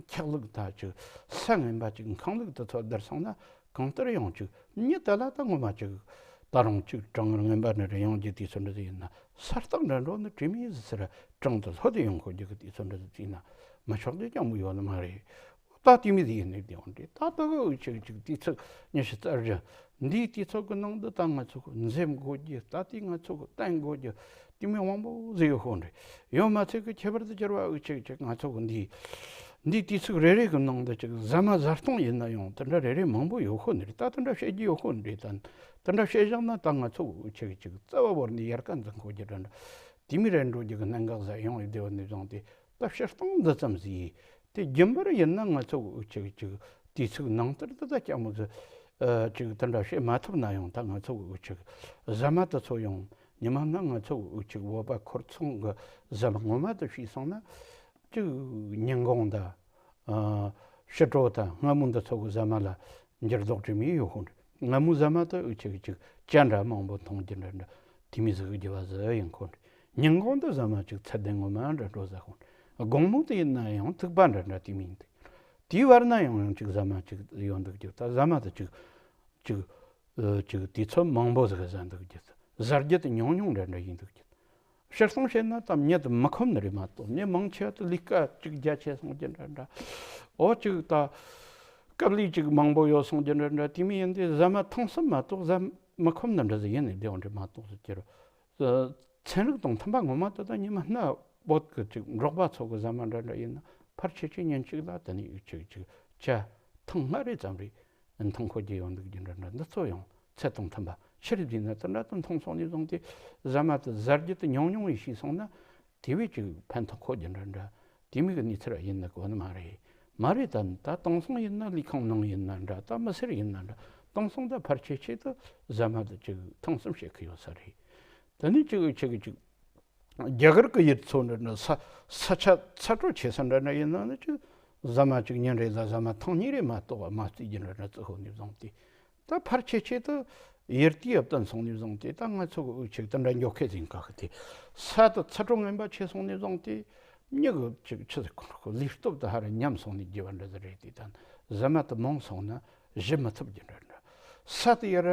འཁྱག་ལུགས་ད་ཅིག་ས་ངན་པ་ཅིག་ཁང་ལུགས་དེ་ཚོ་བསྡུར་སོང་ན། གང་ལྟར་ཡང་ཅིག་མྱི་དེ་ལ་ད་ངོ་མ་ཅིག་ད་རུང་ཅིག་གྲང་ངར་ངན་པ་འདྲ་རེ་ཡོང་རྒྱུ་དུས་ཚོད་འདྲ་ཟིག་ཡིན་ན། ས་རྟགས་འདྲ་འགྲོ་ནི་དྲི་མེད་ཟིག་ཚུར་གྲང་དུ་ལྷོད་དེ་ཡོང་ཁོ་རྒྱུ་གི་དུས་ཚོད་འདྲ་ཟིག་བརྩིས་ན་མི་ཆོག་རྒྱུ་ཅང་མི་ཡོད་ནི་མ་རེད། ད་དེ་མི་ཟིག་ཡིན་ནི་དེ་འོང་དེ། ད་ལྟ་གི་འུ་ཅག་ཅིག་དུས་ཚོད་ཉི་ཤུ་རྩ་བཞི་འདིའི་དུས་ཚོད་གི་ནང་དུ་ད་ང་ཚོ་གི་འཛེམ་དགོས་རྒྱུ། ད་ལྟའི་ང་ཚོ་གི་བསྟེན་དགོས་རྒྱུ་དེ་མི་མང་པོ་ཟིག་ཡོད་ཁོ་རེད། ཡོད་མ་ཚད་གི་ཁྱད་པར་དུ་གྱུར་བ་འུ་ཅག་ཅིག་ང་ཚོ་གི་འདི་འདིའི་དུས་ཚོད་རེ་རེ་གི་ནང་དུ་ཅིག་ཟ་མ་བཟའ་བཏུང་ཡིན་ན་ཡང་དེ་འདྲ་རེ་རེ་མང་པོ་ཡོད་ཁོ་ནི་རེད། ད་དེ་འདྲ་བཤད་རྒྱུ་ཡོད་ཁོ་ནི་རེད། ད་དེ་འདྲ་བཤད་བཞག་ན་ད་ང་ཚོ་གི་འུ་ཅག་ཅིག་རྩ་བ་བོར་ནས་ཡལ་ག་འཛིན་དགོས་རྒྱུ་འདྲ་འདྲ་དེ་མི་རེ་འགྲོ་རྒྱུ་གི་གནད་འགག་ཟིག་ཡོང་ཡོད་དེ་བ་ནས་བཟུང་སྟེ། ད་སྤྱིར་བཏང་འདི་ཙམ་ཟིག་ཡིན། དེ་རྒྱུན་པར་ཡིན་ན་ང་ཚོ་གི་འུ་ཅག་ཅིག་དུས་ཚོད་ནང་ལྟར་དུ་ད་སྐྱ་མོ་ཟིག་ཨ་ཅིག་དེ་འདྲ་བྱེད་མ་ཐུབ་ན་ཡང་། ད་ང་ཚོ་གི་འུ་ཅག་ཟ་མ་དེ་ཚོ་ཡང་ཉི་མ་ན་ང་ཚོ་གི་འུ་ཅག་བོད་པ་ཁོར་ཚང་གི་ཟ་མ་ངོ་མ་དེ་བྱས་སོང་ན། ཅིག་ཉིན་གུང་དང་ཨ་ཕྱི་དྲོ་དང་སྔ་མོ་འདི་ཚོ་གི་ཟ་མ་ལ་འགྱུར་ལྡོག་དྲི་མེད་ཡོད་ཁོ་རེད། སྔ་མོའི་ཟ་མ་དེ་འུ་ཅག་གི་ཅིག་ཅ་འདྲ་མང་པོ་འཐུང་རྒྱུ་འདྲ་འདྲ་དེ་མི་ཟིག་རྒྱུ་བ་ཟིག་ཡིན་ཁོ་རེད། ཉིན་གུང་དུ་ཟ་མ་ཅིག་ཚད་ལྡན་ངོ་མ་འདྲ་འགྲོ་ཟ་ཁོ་རེད། དགོང་མོ་དུ་ཡིན་ན་ཡང་ཐིགས་པ་འདྲ་འདྲ་དེ་མི་ཡིན་ཏེ། དེའི་བར་ན་ཡང་ཡང་ཅིག་ཟ་མ་ཅིག་ཡོད་འདུག་རྒྱུ། ད་ཟ་མ་དེ་ཅིག་ཅིག་ཨ་ཅིག་དུས་ཚོད་མང་པོ་ཟིག་ཟ་འདུག་རྒྱུ། ཟ་རྒྱུ་དེ་ཉུང་ཉུང་འདྲ་འདྲ་ཡིན་འདུག་རྒྱུ། སྤྱིར་བཏང་བཤད་ན་ད་མྱི་དེ་མི་ཁོམ་ནི་རེད་མ་གཏོགས། མྱི་མང་ཆེ་བ་དེ་ལས་ཀ་ཅིག་རྒྱ་ཆེ་སོང་རྒྱུ་འདྲ་འདྲ། འོ་ཅིག་ད་སྐབས་ལས་ཅིག་མང་པོ་ཡོད་སོང་རྒྱུ་འདྲ་འདྲ་དེ་མི་ཡིན་ཏེ། ཟ་མ་ཐུང་སུམ་མ་གཏོགས་ཟ་མི་ཁོམ་ནི་འདྲ་ཟིག་ཡིན་ནི་དེ་འོང་འདྲ་མ་གཏོགས་ཟེར་གྱི་རེད། ཚན་རིག་དང་མཐུན་པ་ངོ་མ་དེ་ད་ཉི་མ་སྣ་བོད་ཀྱི་ཅིག་འབྲོག་པ་ཚོ་གི་ཟ་མ་འདྲ་འདྲ་ཡིན་ན། ཕལ་ཆེར་ཆེ་ཉིན་གཅིག་ལ་དེ་ནས་ཅིག་ཅིག་ཇ་ཐེངས་ལྔ་རེ་ཙམ་རེ་འཐུང་ཁོ་རྒྱུ་ཡོད་འདུག་རྒྱུ་འདྲ་འདྲ། འདི་ཚོ་ཡང་ཚད་དང་མཐུན་པ། ཕྱིར་བསྡུས་ན་དེ་འདྲ་དུ་འཐུང་སོང་ནས་བཟུང་སྟེ། ཟ་མ་དེ་ཟ་རྒྱུ་དེ་ཉུང་ཉུང་བྱས་སོང་ན་དེ་བས་ཅིག་ཕན་ཐོགས་ཁོ་རྒྱུ་འདྲ་འདྲ། དེ་མིན་གྱི་གནས་ཚུལ་ཡིན་ནི་གོ་ནི་མ་རེད། མ་རེད། ད་ད་དེང་སང་ཡིན་ན་ལས་ཁང་ནང་ཡིན་ན་འདྲ། ད་མི་སེར་ཡིན་ན་འདྲ། དེང་སང་ད་ཕལ་ཆེར་ཆེད་དུ་ཟ་མ་དེ་ཅིག་ཐེངས་གསུམ་བྱེད་ཀྱི་ཡོད་ས་རེད། དེ་ནས་ཅིག་ཆེ་གི་ཅིག་རྒྱ་གར་གྱི་ཡུལ་ཚོ་འདྲ་འདྲ། ས་ས་ཆ་ཚ་དྲོད་ཆེ་ས་འདྲ་འདྲ་ཡིན་ན་ནི། ཅིག་ཟ་མ་ཅིག་ཉིན་རེ་ལ་ཟ་མ་ཐེངས་གཉིས་རེ་མ་གཏོགས་མ་བརྩི་རྒྱུ་འདྲ་འདྲ་བརྩི་ཧོ་ནས་བཟུང་སྟེ། ད་ཕལ་ཆེར་ཆེད་དུ་ཡུལ་དེའི་ཡབ་ཏན་སོང་ནས་བཟུང་སྟེ། ད་ང་ཚོ་གི་འུ་ཅག་དེ་འདྲ་མགྱོགས་ཁེ་ཟིན་ག་གི་དེ། ས་དེ་ཚ་དྲོད་ངན་པ་ཆེ་སོང་ནས་བཟུང་སྟེ། མྱི་གི་ཅིག་ཆི་ཟིག་ཁོ་ལུས་སྟོབས་དེ་ཧ་ར་ཉམས་སོང་ནས་རྒྱུ་བ་འདྲ་ཟིག་རེད་དེ། ད་ཟ་མ་དེ་མང་སོང་ན་ཞི་མི་ཐུབ་རྒྱུ་འདྲ་འདྲ། ས་དེ་ཡར་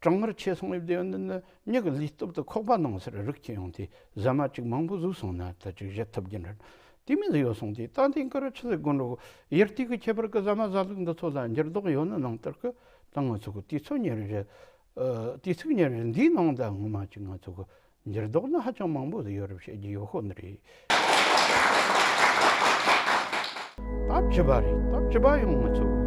གྲང་ངར་ཆེ་སོང་ཡོད་དེ་ཡོད་ནི་ནི། མྱི་གི་ལུས་སྟོབས་དེ་ཁོག་པ་ནང་སར་རིག་ཁྱེར་ཡོང་སྟེ། ཟ་མ་ཅིག་མང་པོ་ཟོས་སོང་ན་ད་ཅིག་ཞི་ཐུབ་རྒྱུ་འདྲ། དེ་མིན་ཟིག་ཡོད་སོང་སྟེ། ད་འདི་ག་ར་ཆི་ཟིག་དགོས་འགྲོ། ཡུལ་དེ་གི་ཁྱད་པར་གི་ཟ་མ་ཟ་ལུགས་འདི་ཚོ་ལ་འགྱུར་ལྡོག་ཡོད་ནི་ནང་ལྟར་གི། ད་ང་ཚོ་གི་དུས་ཚོད་ཉེར་བཞི། ཨ། དུས་ཚིགས་ཉེར་བཞི་འདིའི་ནང་ད་ངོ་མ་ཅིག་ང་ཚོ་གི་འགྱུར་ལྡོག་ནི་ཧ་ཅང་མང་པོ་ཟིག་ཡོད་རབས་བཤད་རྒྱུ་ཡོད་ཤོ་ནི་རེད། ད་བཅུ་པ་རེད། ད་བཅུ་པ་ཡང་ང་ཚོ་